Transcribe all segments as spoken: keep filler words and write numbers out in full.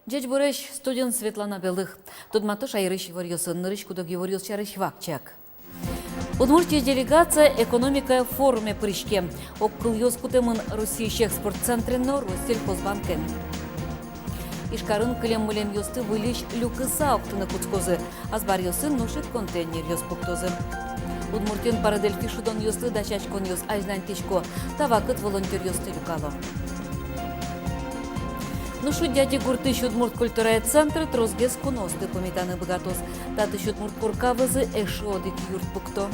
Ӟечбуресь, студиын Светлана Белых. Тодмато шаерысь иворъёсын. Нырысь куд-ог иворъёс сярысь вакчияк. Удмуртиысь делегация экономикая форуме пыриське. Огкылъёс кутэмын Россиысь экспорт центрен но Россельхозбанкен. Ижкарын кылем-мылемъёсты выльысь люкыса октыны кутскозы. Азбаръёсын нош ик контейнеръёс пуктозы. Удмуртиын парадельфи шудонъёслы дасяськонъёс азьланьтӥсько. Та вакыт волонтёръёсты люкало. Нош Дядигуртысь удмурт культурая центр тросгес куноосты пумитаны быгатоз. Татысь удмурт корка вӧзы эшшо одӥг юрт пукто.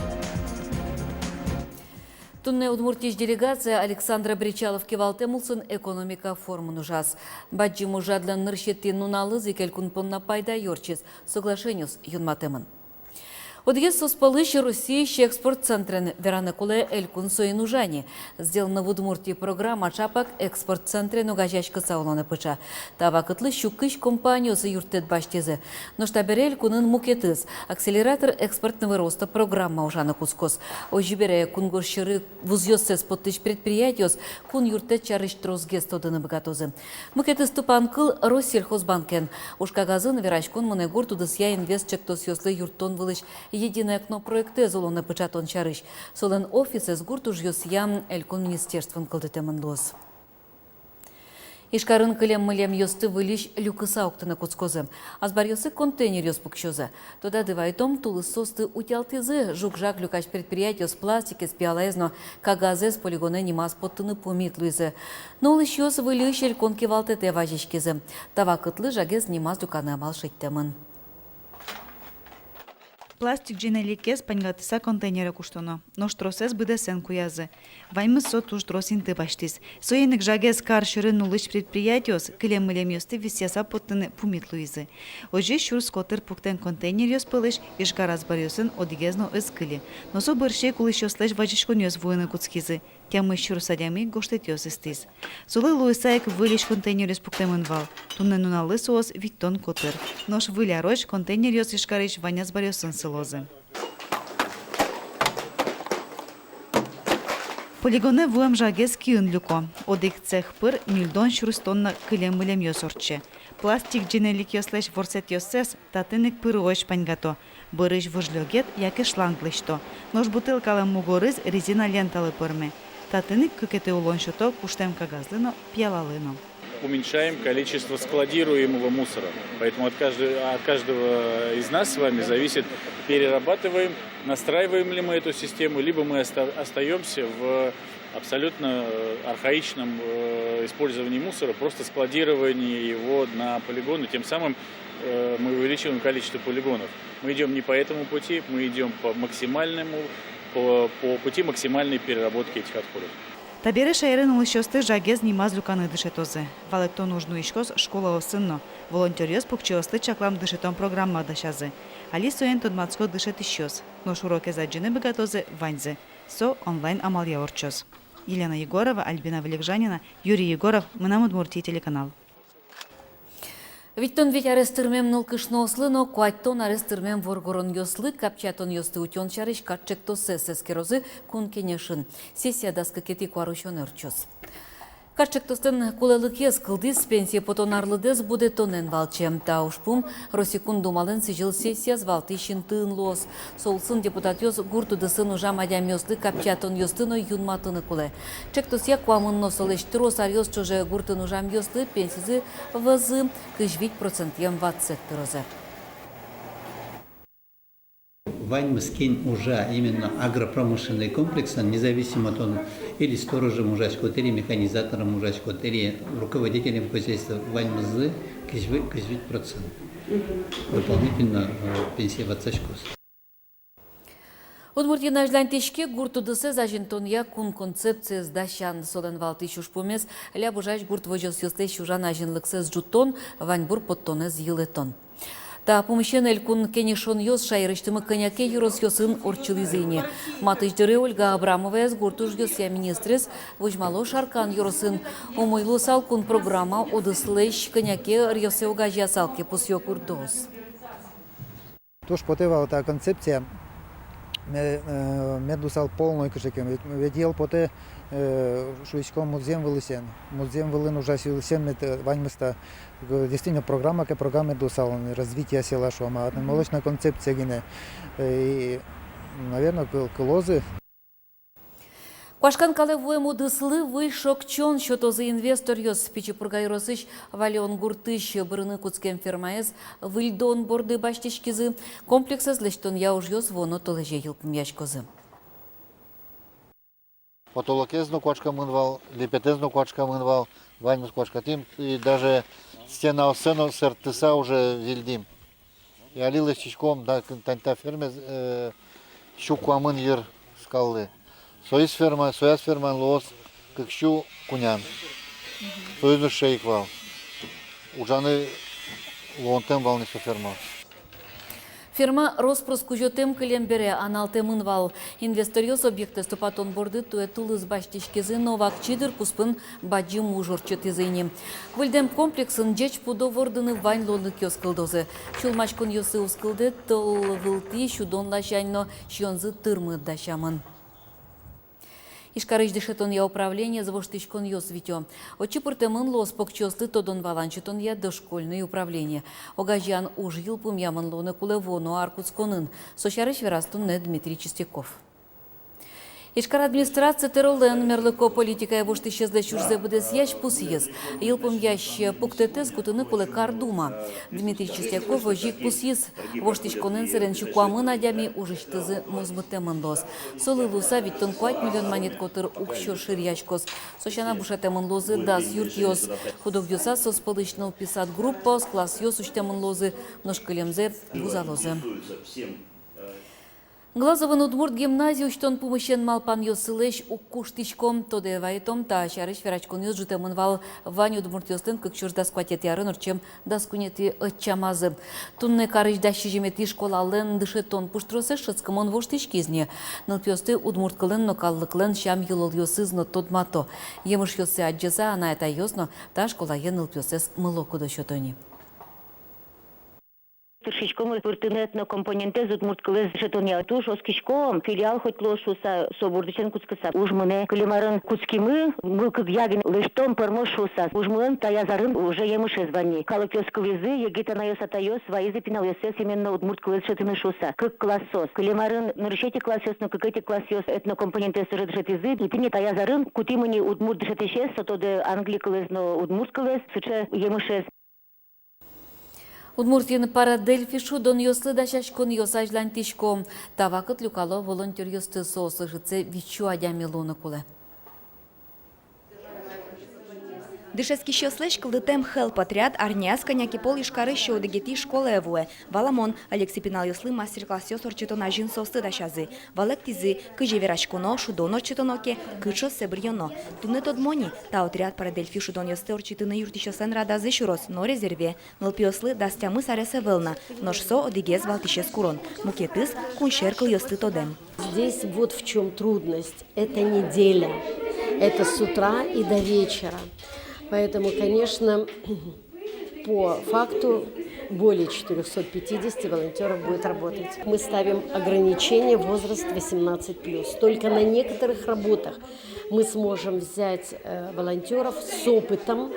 Туннэ Удмуртиысь делегация Александр Бречалов кивалтэм улсын экономика форумын ужаз. Бадӟым ужрадлэн нырысетӥ нуналыз ик элькун понна пайдаё ортчиз, соглашениос юнматэмын. Одӥгез соос пӧлысь Россиысь экспорт центрен. Вераны кулэ, элькун соин ужа ни. «Сделано в Удмуртии» программа ӵапак экспорт центрен огазеяськыса улонэ пыӵа. Та вакытлы сю кызь компаниос юрттэт басьтӥзы. Нош табере элькунын мукетыз «Акселератор экспортного роста» программа ужаны кутскоз. Озьы бере, кунгож сьӧры вузъёссэс поттӥсь предприятиос кун юрттэт сярысь тросгес тодыны быгатозы. Мукетыз тупанкыл Россельхозбанкен. Уж кагазын вераськон мынэ гурт удысъя инвест чектосъёслы юрттон вылысь «Единое окно» проектэз улонэ пыӵатон сярысь. Солэн офисэз гурт ужъёсъя элькун министерствоын кылдытэмын луоз. Ижкарын кылем-мылемъёсты выльысь люкыса октыны кутскозы. Азбаръёсы контейнеръёс пуксёзы. Тодады вайтом, тулыс соосты утялтӥзы. Жуг-жаг люкась предприятиос пластикез, пиалаез но кагазэз полигонэ нимаз поттыны пумит луизы. Но улӥсьёс выльысь элькун кивалтэтэ вазиськизы. Та вакытлы жагез нимаз люканы амал шедьтэмын. Пластик ӟенеликез паньгатыса контейнере куштоно. Нош тросэз быдэсэн куязы. Ваньмыз со туж трос инты басьтӥз. Соин ик жагез кар сьӧрын улӥсь предприятиос кылем-мылемъёсты висъяса поттыны пумит луизы. Озьы сюрс котыр пуктэм контейнеръёс пӧлысь Ижкар азбаръёсын одӥгез но ӧз кыльы. Но со бӧрсьы ик улӥсьёслэсь вазиськонъёс вуыны кутскизы. Тямыс сюрс адями гожтэтъёс ыстӥз. Солы луыса ик выльысь контейнеръёс пуктэмын вал. Туннэ нуналлы соос витьтон котыр. Нош выль арозь контейнеръёс Ижкарысь вань азбаръёсын сылозы. Полигонэ вуэм жагез киын люко. Одӥг цех пыр ньыльдон сюрс тонна кылем-мылемъёс ортче. Пластик ӟенеликъёслэсь ворсэтъёссэс татын ик пырыозь паньгато. Бӧрысь выж лёгет яке шланг лэсьто. Нош бутылкалэн мугорыз резина ленталы пӧрме. Татын ик кыкетӥ улон сёто куштэм кагазлы но, пиалалы но. Уменьшаем количество складируемого мусора. Поэтому от каждого, от каждого из нас с вами зависит, перерабатываем, настраиваем ли мы эту систему, либо мы оста-, остаёмся в абсолютно, э, архаичном, э, использовании мусора, просто складирование его на полигоны. Тем самым, э, мы увеличиваем количество полигонов. Мы идём не по этому пути, мы идём по максимальному, по, по пути максимальной переработки этих отходов. Табере шаерын улӥсьёсты жагез нимаз люканы дышетозы. Валэктон уж нуиськоз школаосын но. Волонтёръёс покчиослы чаклам дышетон программа дасязы. Али соин тодматско дышетӥсьёс. Нош урокез адӟыны быгатозы ваньзы. Со онлайн амалъя ортчоз. Елена Егорова, Альбина Вылегжанина, Юрий Егоров, «Мынам Удмуртие» телеканал. Витьтон вить арес тырмем нылкышноослы но куатьтон арес тырмем воргоронъёслы капчиятонъёсты утён сярысь катӵектоссэс эскерозы Кун Кенешын. Сессия дас кыкетӥ куарусёнэ ортчоз. Катӵектослэн кулэлыкез кылдӥз пенсие потон арлыдэз будэтонэн валче. Та ужпум Россия Кун Думалэн сӥзьыл сессияз валтӥсь интыын луоз. Со улсын депутатъёс гурт удысын ужам адямиослы капчиятонъёсты но юнматыны кулэ. Ӵектосъя, куамын но солэсь трос аръёс ӵоже гуртын ужамъёслы пенсизы вӧзы кызь вить процентъем ватсэт тырозы. Ваньмыз, кин ужа именно агропромышленный комплексын, независимо, тон или сторожем ужаськод, или механизатором ужаськод, или руководителем хозяйства, ваньмызлы кызь вить, кызь вить процент дополнительно, э, пенсия ватсаськоз. Удмуртиын азьланьтӥське гурт удысэз азинтонъя кун концепциез дасян. Солэн валтӥсь ужпумез — ляб ужась гурт возёсъёслэсь ужан азинлыксэс ӝутон, ваньбур поттонэз йылэтон. Та пумысен Элькун кенешонъёс шаерысьтымы кӧня ке ёросъёсын ортчылӥзы ини. Матысь дыре Ольга Абрамоваез, гурт ужъёсъя министрез, возьмало Шаркан ёросын. Умой луысал, кун программа удыслэсь кӧня ке ӧръёссэ огазеясал ке, пусъё гуртоос. Туж потэ вал та концепция Ме-, э, медлусал полной кыӵе ке но, ведь, ведь йӧл потэ, э, шуиськом, музъем вылысен. Музъем вылын ужасьёсысен мед, э, ваньмыз та, э, действительно, программа ке программа медлусал, развитие села, шуом, а отын молочной концепция гинэ. Э, и, наверно, кыл-, кылозы. Куашкан калэ вуэм удыслы выль шокчон сётозы инвесторъёс. Пичи Пурга ёросысь Валеон гуртысь бырыны кутскем фермаез выльдон борды басьтӥськизы. Комплексэз лэсьтонъя ужъёс вуоно толэзе йылпумъяськозы. Потолокез но куашкамын вал, липетэз но куашкамын вал, ваньмыз куашкатӥм, и даже стенаоссэ но сэрттыса уже выльдӥм. И али лэсьтӥськом, да, к-, тани та фермаез, э, сю куамын йыр скаллы. Соиз ферма, сояз фермаен луоз кык сю кунян. Соиз но сыӵе ик вал. Ужаны луонтэм вал ни со ферма. Ферма рос-прос кузётэм кылем бере аналтэмын вал. Инвесторъёс объектэз тупатон борды туэ тулыс басьтӥськизы но, вакчи дыр куспын бадӟым уж ортчытӥзы ини. Выльдэм комплексын ӟеч пудо вордыны вань луонлыкъёс кылдозы. Сюлмаськонъёссы уз кылдэ, тыл вылтӥ сюдон ласянь но сиёнзы тырмыт дасямын. Ижкарысь дышетонъя управлениез воштӥськонъёс витё. Отчы пыртэмын луоз покчиослы тодон-валан сётонъя дошкольной управление. Огазеян уж йылпумъямын луыны кулэ вуоно ар кутсконын. Со сярысь вераз туннэ Дмитрий Чистяков. Ижкар администраци тӧролэн мерлыко политикая воштӥсезлэсь ужзэ быдэсъясь пусйиз. Йылпумъясь пуктэтэз кутыны кулэ кар дума. Дмитрий Чистяков озьы ик пусйиз: воштӥськонэн сэрен сю куамын адями ужысьтызы мозмытэмын луоз. Солы луыса витьтон куать миллион манет котыр уксё ширъяськоз. Со сяна бушатэмын луозы дас юртъёс. Худогъёсаз соос пӧлысь нылпи сад группаос, классъёс усьтэмын луозы, нош кылемзэ вузалозы. Глазовын удмурт гимназия усьтон пумысен малпанъёсылэсь уг куштӥсько. Тодэ вайытом, та сярысь вераськонъёс ӝутэмын вал вань удмуртъёслэн кык сюрс дас куатетӥ арын ортчем дас куинетӥ ӧтчамазы. Туннэ карысь дас сизьыметӥ школалэн дышетон пуштросэз шӧдскымон воштӥськиз ни. Нылпиосты удмурт кыллэн но калыклэн сям-йылолъёсыз но тодмато. Емышъёссэ адӟыса, анай-атайёс но та школае нылпиоссэс мылокыдо сёто ни. Тыршиськомы пыртыны этнокомпонентэз удмурт кылэз дышетонъя. Туж оскиськом, филиал хоть луоз шуыса, со бордысен кутскыса. Уж мынэ, кылем арын кутскимы, мылкыдъя гинэ лэсьтом, пӧрмоз шуыса. Уж мынэ, таяз арын уже емышез вань ни. Калыкъёс кылӥзы, егит анайёс-атайёс вайизы пиналъёссэс именно удмурт кылэз дышетыны шуыса. Кык классъёс. Кылем арын нырысетӥ классъёс но кыкетӥ классъёс этнокомпонентэз уже дышетӥзы. И тӥни таяз арын кутӥмы ни удмурт дышетӥсез, со тодэ англи кылэз но удмурт кылэз, сыӵе емышез. Удмуртиын «Парадельфи» шудонъёслы дасяськонъёс азьланьтӥсько. Та вакыт люкало волонтёръёсты, соос ӧжытсэ витьсю адями луыны кулэ. Дышетскисьёслэсь кылдытэм «Хелп» отряд арняяз кӧня ке пол Ижкарысь сю одӥгетӥ школае вуэ. Валамон, ӧлексы пиналъёслы мастер-классъёс ортчытон азьын соосты дасязы. Валэктӥзы, кызьы вераськоно, шудон ортчытоно ке, кыӵе шудонзэ быръёно. Туннэ тодмо ни, та отряд «Парадельфи» шудонъёсты ортчытыны юрттӥсьёслэн радазы сюроз но резерве. Нылпиослы дас тямыс арес ӧвӧл на, нош со одӥгез валтӥсез курон, мукетыз — кунсьӧр кылъёсты тодэм. Здесь вот в чём трудность. Это неделя. Это с утра и до вечера. Поэтому, конечно, по факту более четырёхсот пятидесяти волонтёров будет работать. Мы ставим ограничение возраст восемнадцать плюс. Только на некоторых работах мы сможем взять, э, волонтёров с опытом.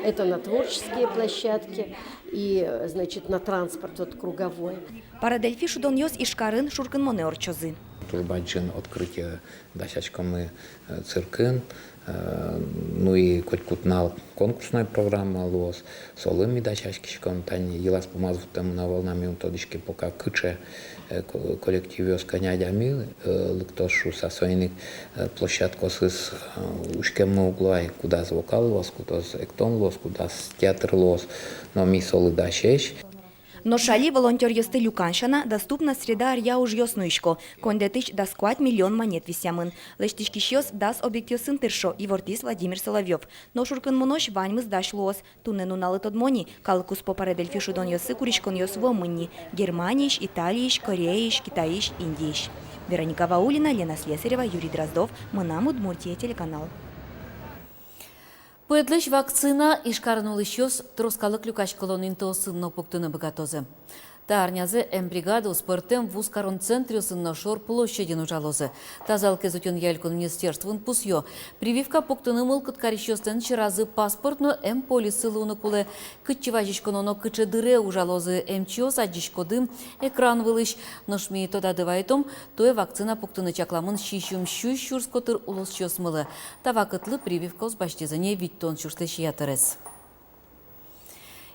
Это на творческие площадки и, э, значит, на транспорт вот круговой. «Парадельфи» шудонъёс Ижкарын шуркынмонэ ортчозы. Туж бадӟым открытие дасяськомы, э, циркын, э, ну и котькуд нунал конкурсной программа луоз, солы ми дасяськиськом. Тани йылаз-пумаз вуттэмын ӧвӧл на, ми ум тодӥське пока кыӵе, э, ко-, коллективъёс, кӧня адями, э, лыктоз шуыса. Соин ик, э, площадкаосыз, э, учкеммы уг луы ай: кудаз вокал луоз, кудаз эктон луоз, кудаз театр луоз, но ми солы дасесь. Нош али волонтёръёсты люкан сяна «Доступна среда» аръя ужъёс нуисько. Коньдэтысь дас куать миллион манет висъямын. Лэсьтӥськисьёс дас объектъёсын тыршо, ивортӥз Владимир Соловьёв. Но шуркынмонозь ваньмыз дась луоз. Туннэ нуналлы тодмо ни, калык куспо «Парадельфи» шудонъёсы куриськонъёс вуэмын ни Германиысь, Италиысь, Кореяысь, Китайысь, Индиысь. Вероника Ваулина, Лена Слесарева, Юрий Дроздов, «Мынам Удмуртие» телеканал. Пуэдлэсь вакцина Ижкарын улӥсьёс трос калык люкаськылон интыосын но пуктыны быгатозы. Та арнязэ эмбригадаос пӧртэм вузкарон центръёсын но шор площадьын ужалозы. Тазалыкез утёнъя элькун министерствоын пусъё: прививка пуктыны мылкыд карисьёслэн сьӧразы паспорт но эмполиссы луыны кулэ. Кытчы вазиськоно но кыӵе дыре ужалозы эмчиос, адӟиськоды экран вылысь. Нош ми тодады вайтом: туэ вакцина пуктыны чакламын сизьым сю сюрс котыр улосчиосмылы. Та вакытлы прививкаос басьтӥзы ини витьтон сюрслэсь ятырез.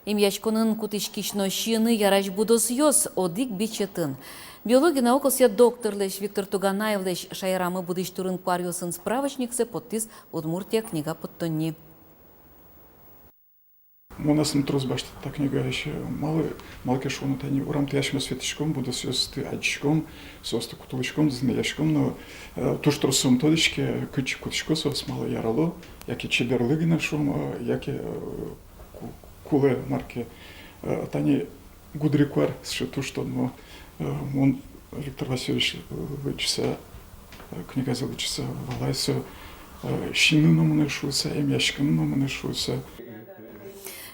Эмъяськонын кутӥськись но сиыны ярась будосъёс одӥг бичетын. Биологи наукаосъя докторлэсь Виктор Туганаевлэсь шаерамы будӥсь турын-куаръёсын справочниксэ поттӥз «Удмуртия» книга поттонни. Мон асьме трос басьтӥ та книгаысь, малы, малы ке шуоно, тани урамтӥ асьмеос ветлӥськом, будосъёсты адӟиськом, соосты кутылӥськом, зынъяськом, но, э, туж трос ум тодӥське, кытчы кутӥсько соос, малы ярало, яке чеберлы гинэ шуом, э, яке, э, ку-, кулэ мар ке, э, тани гудырикуар сыӵе туж тодмо, э, мон Виктор Васильевичлы лыдӟыса, э, книгазэ лыдӟыса валай, со, э, сиыны но мынэ шуыса, эмъяськыны но мынэ шуыса.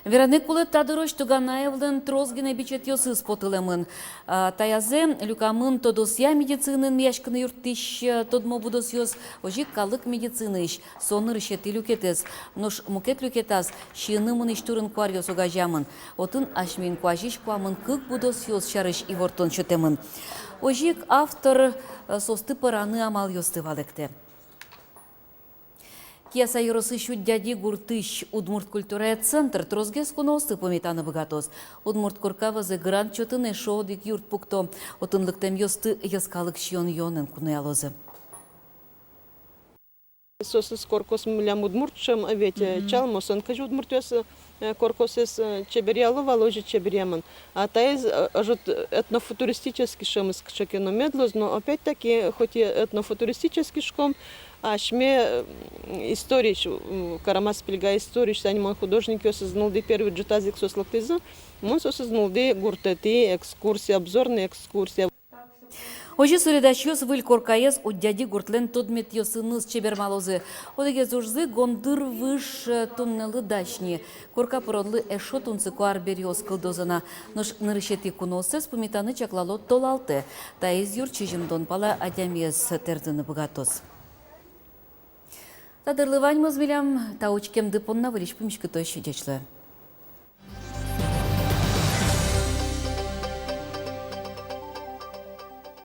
Вераны кулэ, та дырозь Туганаевлэн трос гинэ бичетъёсыз потылэмын. А, таязэ люкамын тодосъя медицинаын эмъяськыны юрттӥсь, э, тодмо будосъёс, озьы ик калык медицинаысь, со нырысетӥ люкетэз. Нош мукет люкетаз сиыны мынӥсь турын-куаръёс огазеямын. Отын асьме инкуазись куамын кык будосъёс сярысь ивортон сётэмын. Озьы ик автор, э, соосты пӧраны амалъёсты валэктэ. Кияса ёросысь Удьяди гуртысь удмурт культурая центр тросгес куноосты пумитаны быгатоз. Удмурт корка вӧзы грант чотын эшшо одӥг юрт пукто. Отын лыктэмъёсты йӧскалык сиён-юонэн куноялозы. Соосыз коркаос милям удмурт шуом, э, ведь, э, мгм, чалмосын кызьы удмуртъёс, э, коркаосыз, э, чеберъяло вал, озьы чеберъямын. А таиз, э, ӧжыт этнофутуристический шуом, кыӵе ке но мед луоз, но опять-таки, хоть и этнофутуристический шуом, асьме, э, историысь, м, Карамас-Пельга историысь, тани мон художникъёсыз нуллӥ, первый ӝытаз ик соос лыктӥзы, мон соосыз нуллӥ гуртэтӥ экскурсия, обзорный экскурсия. Озьы суредасьёс выль коркаез Удьяди гуртлэн тодметъёсыныз чебермалозы. Одӥгез ужзы гондыр выж, э, туннэлы дась ни. Корка пыронлы эшшо тунсыко арбериос кылдозы на. Нош нырысетӥ куноосыз пумитаны чаклало толалтэ. Таиз юрт сизьымдон пала адямиез тэрдыны быгатоз. Та дырлы ваньмыз милям. Та учкемды понна выльысь пумиськытозь. Ӟеч луэ.